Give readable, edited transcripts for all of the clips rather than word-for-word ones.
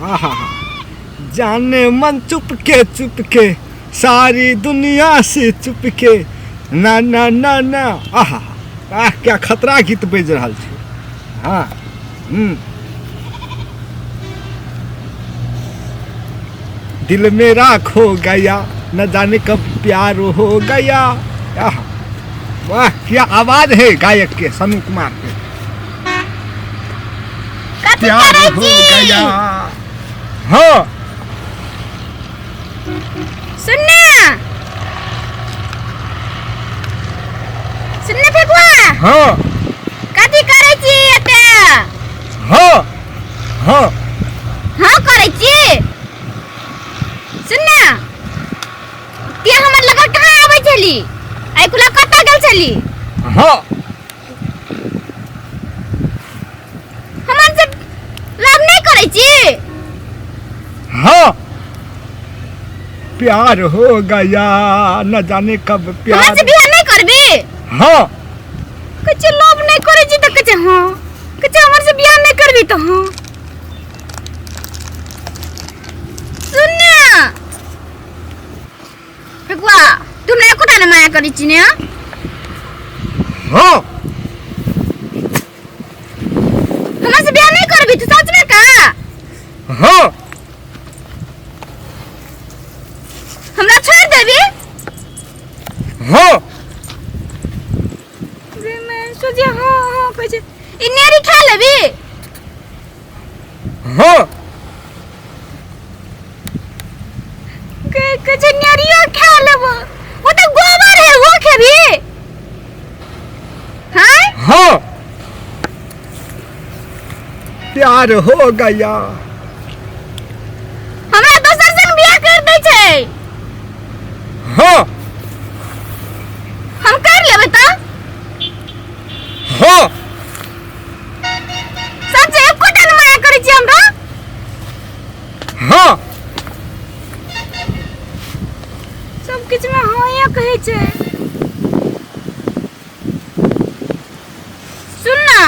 आहा, जाने मन चुपके चुपके सारी दुनिया से चुपके ना ना ना ना। आहा आह, क्या खतरा गीत बाजि रहल छै। हाँ, हम्म। दिल मेरा खो गया, न जाने कब प्यार हो गया। आहा, वाह, क्या आवाज है गायक के, सनु कुमार के। कथी प्यार करै हो छी? गया। हाँ। सुन ना, सुन ना फेकुआ। हाँ। कथी करै छी एते? हाँ हाँ। हाँ करै छी। सुन ना, ते हमर लगल कहाँ आबै छली? आइ कुला कतऽ गेल छली? हाँ। हमर से लव नहीं करै छी? हाँ, प्यार हो गया, न जाने कब हमर प्यार। से बियाह नहीं करबी? हाँ। कहै छै लव नहीं करै छी तऽ कहै छै हाँ, कहै छै हमर से बियाह नहीं करबी तऽ हाँ। सुन ना फेकुआ, तू हमरा एकोटा ने माया करै छी ने? हाँ। हमरा से बियाह नहीं करबी तू सच में का? हाँ। हमरा छोड़ देबी? हाँ। गे मैं सोचे हाँ हाँ कहै छै। ई नेरी खा लेबी? हाँ। गे कहै छै नेरियो खा लेबो, वो तऽ गोबर है, वो खेबी? हाँ। हाँ, प्यार हो गया। हमरा दोसर संग बियाह कर दै छै? हाँ। हम कर लेबै तऽ? हाँ। सच एकोटा ने माया करै छी हमरा? हाँ। सब किछु में हाँ कहै छै। सुन ना,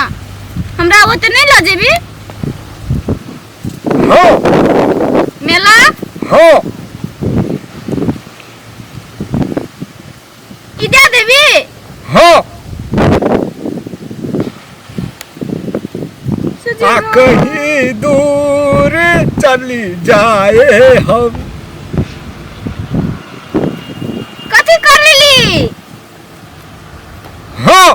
हमरा ओते नहीं लऽ जेबी? हाँ। मेला? हाँ। ई दे देबी? हाँ। सोचे आ हाँ। कहीं दूर चली जाए हम। कथी कर लेली? हाँ।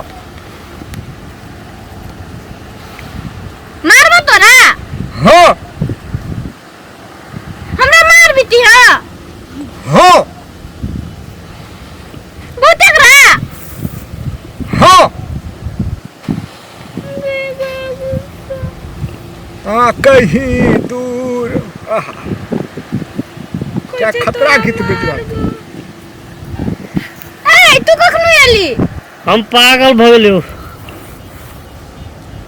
मारबो तोरा? हाँ। हमरा मार बीती? हाँ। हाँ। बहुते रहा। हाँ। आ कहीं दूर। आहा, क्या खतरा गीत बज रहा। ए तू कखनो एली? हम पागल भऽ गेलियौ,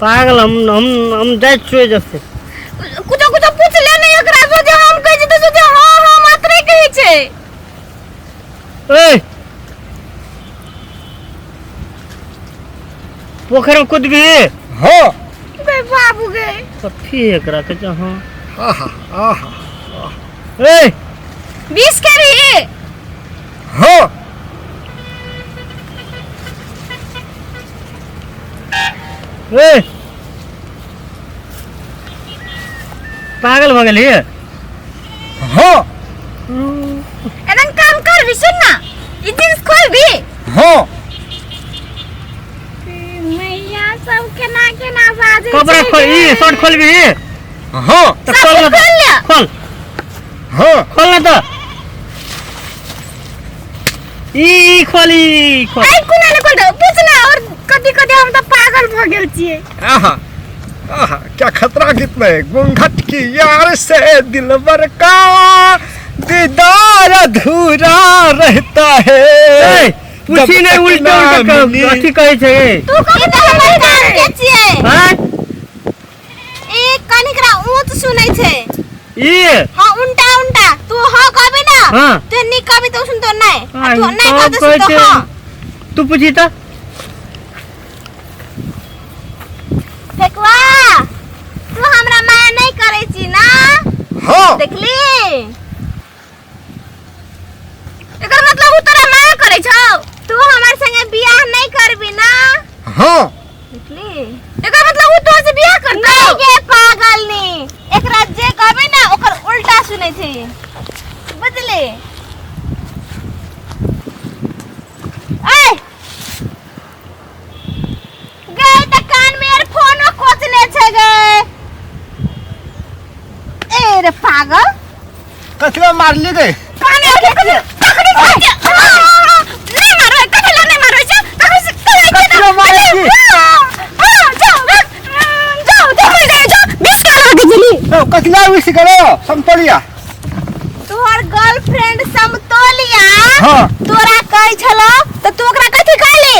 पागल। हम हम हम जाइ छियौ जैसे। कुछो कुछो पूछ ले नहीं एकरा, सोचे हम कहै छी तऽ सोचे हाँ हाँ मात्रे कहै छै। ए, पोखरि में कूदबी? हाँ। गे बाबू गे। कथी एकरा कहै छै? हाँ। आहा आहा। ए। 20 के भी? हाँ। ए, पागल भऽ गेलही? हाँ। एदन काम कर भी, सुन ना, ई जींस खोल भी। हाँ। मैया सब केना केना बाजै कपड़ा छै खोल, गे। ई शर्ट खोलबी? हाँ। तऽ सब खोल ना। खोल ले। खोल। हाँ। खोल ना तऽ ई ई खोल, ई खोल। ऐ कोना ने खोल दे, पूछ ना और कथी कथी, हम तऽ पागल भऽ गेल छियै। आहा आहा, क्या खतरा गीत में घूंघट की यार से दिलबर का दीदार अधूरा रहता है। ए, पूछी जब नहि, तक उल्टे ना उल्टे मिली। अथी कहै छै। तू कथी तऽ हमर कान के छियै। आँय? ई कनिकरा ऊंच सुनै छै। ई। हाँ, उल्टा उल्टा तू हाँ कहबी ना। हाँ। तू नी कहबी तो सुनतो नहीं आ तू हाँ, नहीं तब कहबी तो कहै सुनतो छै। हाँ। तू पूछी तऽ। फेकुआ, तू हमरा माया नहीं करै छी ना? जानै छै बुझली। ऐ गए त कान में ईयरफोन कोचने छै गए। ए रे पागल, कथी ला मारली गे? कान में तखनी नहीं मारो, कथी ला नहीं मारो छै? तखनी से कथी ला मारै छी? जाओ जाओ, देखै गए जो 20 का लागे छली। ओ कथी ला विश करो समतोलिया? तोहर गर्लफ्रेंड समतोलिया। हाँ। तोरा कहै छलो त तू ओकरा कथी कहली?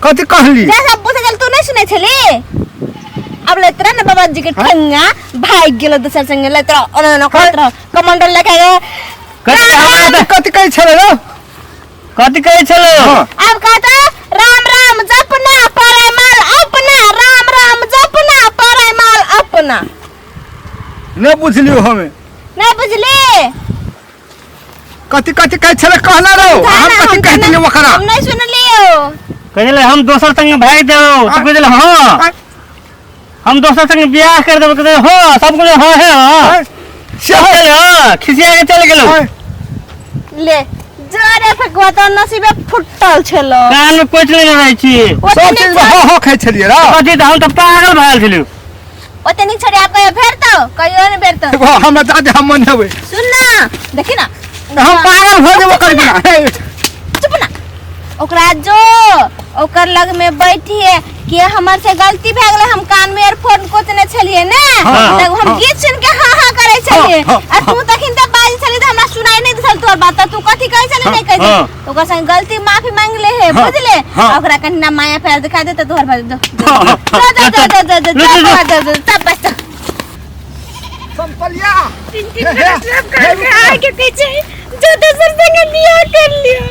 कथी कहली? जैसा पूछे छल तू नहीं सुनै छली। अब लेत रह ना बाबा जी के ठंगा भाग गेलो दोसर संगे, लेत रह ओना ओना करत रह कमंडल लेके गए। कथी हमरा तऽ कथी कहै छलै रो? कथी कहै छलो? हाँ। अब कहता राम राम जपना परे माल अपना, राम राम जपना परे माल अपना। नहीं बुझलियो हमें। नहीं बुझली? कथी कथी कहै छलै कहना रो? हम कथी कहि देलियै ओकरा? हम नहीं सुनलियो। कहै छलै हम दोसर संगे भागि देबौ, तऽ कहै छलै हाँ। हम दोसर संगे बियाह कर देबौ, कहै हाँ, सब कहै हाँ है हाँ। से हो चल हाँ, खिसिया के चल गेलौ। ले जरे फेकवा तो नसीबे फुटल छलो। कान में कोच लेने रहै छी। सब चीज में हाँ हाँ खाइ छलियै रो। कथी तऽ हम तऽ पागल भए गेल छलियौ। ओते नीक छोड़ी आब कहियो भेटतौ? कहियो नहि भेटतौ। वाह, हमरा दादी हम मन हेबै। सुन ना, देखी ना, हम पागल हो जेबो कर बिना। हे, चुप ना। ओकरा जो ओकर लग में बैठिए कि हमर से गलती भए गेलै, हम कान में ईयरफोन कोचने छलियै ने, हाँ, तऽ हम हाँ। गीत सुन के हाँ हाँ करै छलियै। हाँ, आ तू तखन तऽ बाजै छली तऽ हमरा सुनाई नहि देल तोहर बात, तऽ तू कथी कहै छली नहि कहै छली। हाँ। तऽ ओकर संग गलती माफी मांग ले हे, हाँ, बुझले? हाँ। आ ओकरा कनि ना माया प्यार दिखा दे तऽ तोहर भाई जो हाँ, जो जो जो जो जो जो जो जो सब बस। संपलिया तीन तीन बरस लव करके आए के पीछे जो दोसर संगे बियाह कर लियो।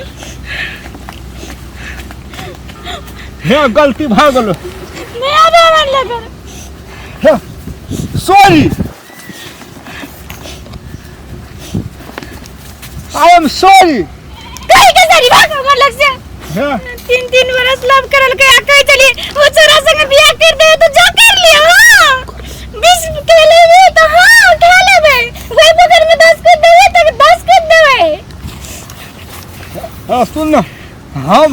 हे गलती भऽ गेलो। नहीं आबे हमर लगन। हे सॉरी, I am sorry. कहीं के सॉरी? भाग हमर लग से। हे तीन तीन बरस लव करल के आ कहीं चली वो छोरा संगे बियाह कर दे तो जो कर लियो। हां 20 के लेबे तो हां उठा लेबे, वही पकड़ में 10 को देबे तो 10 को देबे। हाँ सुन ना, हम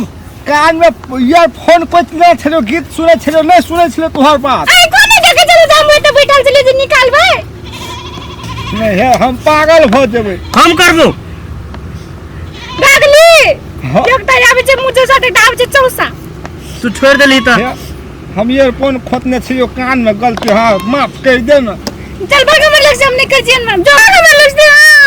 कान में ईयरफोन कोचने छलियो, गीत सुनै छलियो, नहीं सुनै छलियो तोहर बात। आई कोने के चलो जाम तो बैठल छली जे निकालबै। नहीं हे हम पागल हो जेबै। हम करबो। भागली। हाँ। एकटा आबै छै मुँह चौसा, एकटा आबै छै चौसा। तू छोड़ देली तऽ। हे, हम ईयरफोन खोतने छलियो कान में गलती, हाँ माफ कर दे ना। चल भाग हमर लग से, हम नहीं कर छियन मैम। जो भाग हमर लग से, हाँ,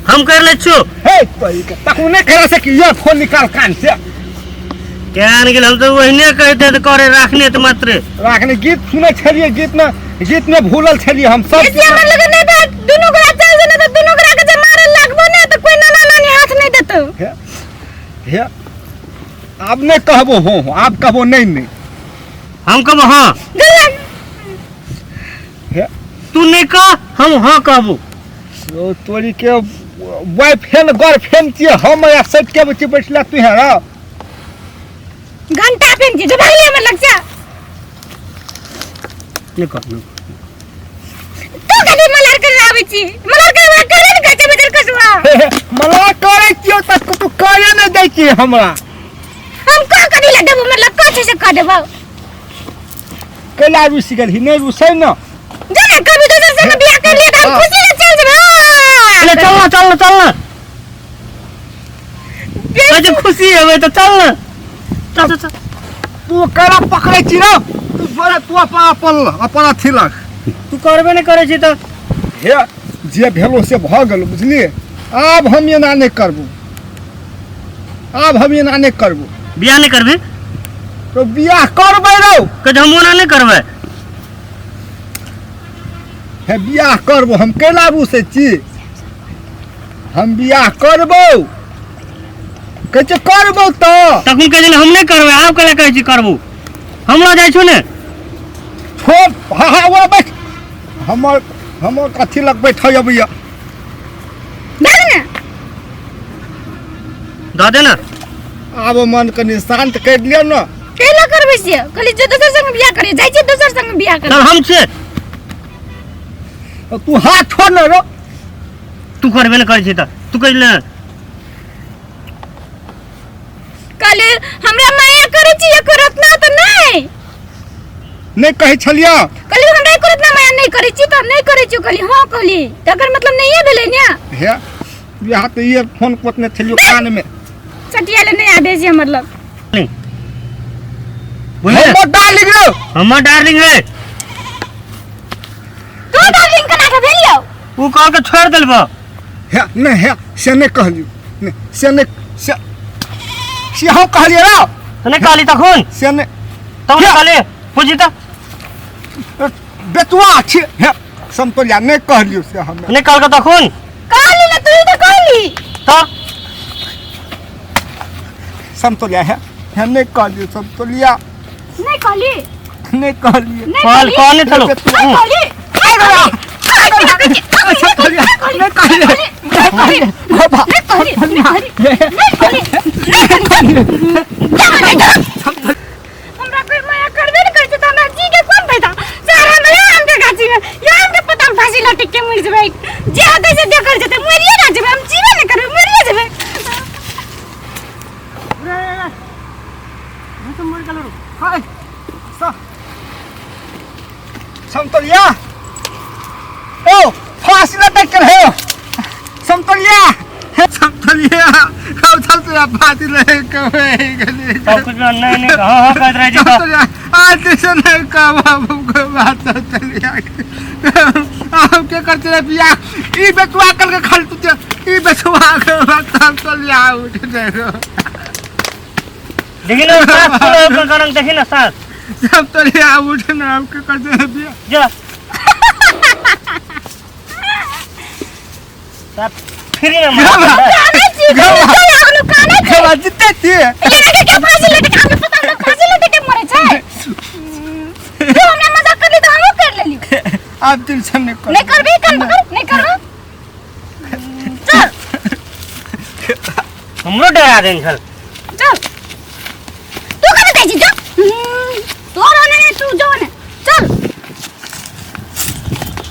हम कर ले छु। हे तोरी के तखनो नहीं करा सकी ईयरफोन निकाल कान से। केहन गेल हम तऽ ओहिने कहते तऽ करे राखने तऽ मात्र। राखने गीत सुनै छलियै, गीत में भूलल छलियै हम सब। इसलिए हमर लग नहीं बात, दुनू गोरा चल जेना तऽ दुनू गोरा के जे मारल लागबो ने तऽ कोई नाना नानी हाथ नहीं देतौ। हे, हे, आब नहीं कहबो हो, हो, आब कहबो नहीं नहीं। हम कहबो हाँ। हे। तू नहीं कह, हम हाँ कहबो। ओ तोरी के बॉयफ्रेंड गर्लफ्रेंड छियै हम, या सेट के बच्चे बैठला तू है रा। घंटा पेन छी जो भागली हमर लग से। नहीं कह, नहीं। तू खाली मलार कर आबै छी, मलार कर करे ने कहै छै बजर कसुआ। मलार करै छियौ तऽ तू करे नहि दै छियै हमरा। हम का करी ला देबो, मतलब का छै से कह देबो। कैला रुसि गेलही? नहि रुसै न। जो ना कभी दोसर संग बियाह कर लिया तऽ हम खुशी से चल जेबै। ले चल ना, चल ना, चल ना। कहै छै खुशी हेबै तऽ चल ना। चल, चल, चल। तू केना पकड़ै छी रे? तू जोरे तू अपन अपन अपन अथी लग। तू करबे नहि करै छी तऽ। हे जे भेलो से भऽ गेल, बुझलियै? आब हम एना नहि करबो, आब हम एना नहि करबो। बियाह नहि करबी? तो बियाह करबै रौ। कहै छै हम ओना नहि करबै। हे बियाह करबो हम, कैला रुसै छी? हम बियाह करबो, कहै छै करबो तऽ। तखन कहै छलै हम नहि करबै, आब कैला कहै छी करबो? हमरा जाइ छौ ने। छोड़, हाँ हाँ ओ बैठ, हमर हमर कथी लग बैठै अबैया। भाग ने। दऽ दे ने। आब मन कनि शांत करि लिअ ने। कैला करबै से? कहली जो दोसर संग बियाह करे जाइ छै, दोसर संग बियाह करे। चल हम छियै। तू हाथ छोड़ न रो। तू करबे न करै छी तऽ तू कहि ले। कहली हमरा माया करै छी एको रत्ना तऽ नहि। नहि कहै छलियै? कहली हमरा एको रत्ना माया नहि करै छी तऽ नहि करै छी। कहली हाँ, कहली तकर मतलब नहिए भेलै ने। हे यहाँ तऽ ईयरफोन कोतने छलियो कान में। चटिया ले नहि आबै छै हमर लग। बुझले? हमर डार्लिंग रे। हमर डार्लिंग रे। तू डार्लिंग केना के भेलियौ? उ कह के छोड़ देलबो। हे नहीं, हे से नहीं कहलियो, नहीं से नहीं, से से हम कहलियो रे। तो नहीं कहली तखन? से नहीं। तब नहीं कहली पूछी तो। बेतुआ छी हे समतोलिया, नहीं कहलियो से हम। नहीं कहल के तखन? कहली ना, तू ही तो कहली। तो समतोलिया है, हे नहीं कहलियो समतोलिया। नहीं कहली? नहीं कहलियो। नहीं कहल कहली? कहने चलो। नहीं कहली? नहीं कहलियो, नहीं कहलियो बाबा। नहीं कहली, नहीं कहली, नहीं कहली, नहीं कहली। हमरा कोई माया करबे नहीं करै छै तऽ हमरा जी के कोन फायदा? सारा हमरा आम के गाछी में या आम के पत्ता में फांसी लटक के मरि जेबै। जे हेतै से देखल जेतै, मरिए ना जेबै, हम जीबे नहि करबै, मरिए जेबै। हाय समतोलिया, ओ फांसी लटक के रहे समतोलिया, समतोलिया, हम समतोलिया फांसी लटक के रहे। सब कुछ में नहीं नहीं हाँ हाँ कहत रहे छी। समतोलिया आज से नहीं कब हमको बात समतोलिया हम के करते रहे बिया ई बेचुआ कल के खल तू ई बेचुआ के बात समतोलिया उठ दे। देखी ना सास सुनो करंग, देखी ना सास। समतोलिया उठ ना, हम के करते रहे बिया। जा साहब फ्री में मार। कानै छी, कानै कानै छी। खबर जीते थी। ये लगे के फांसी लटक आम के पत्ता में फांसी लटक के मरे छै। तू हमरा मजाक करली तऽ हमहूँ कर लेली। आप दिल से नहीं कर। नहीं करबी, कान पकड़, नहीं करबो। चल हमरो डरा देन छल।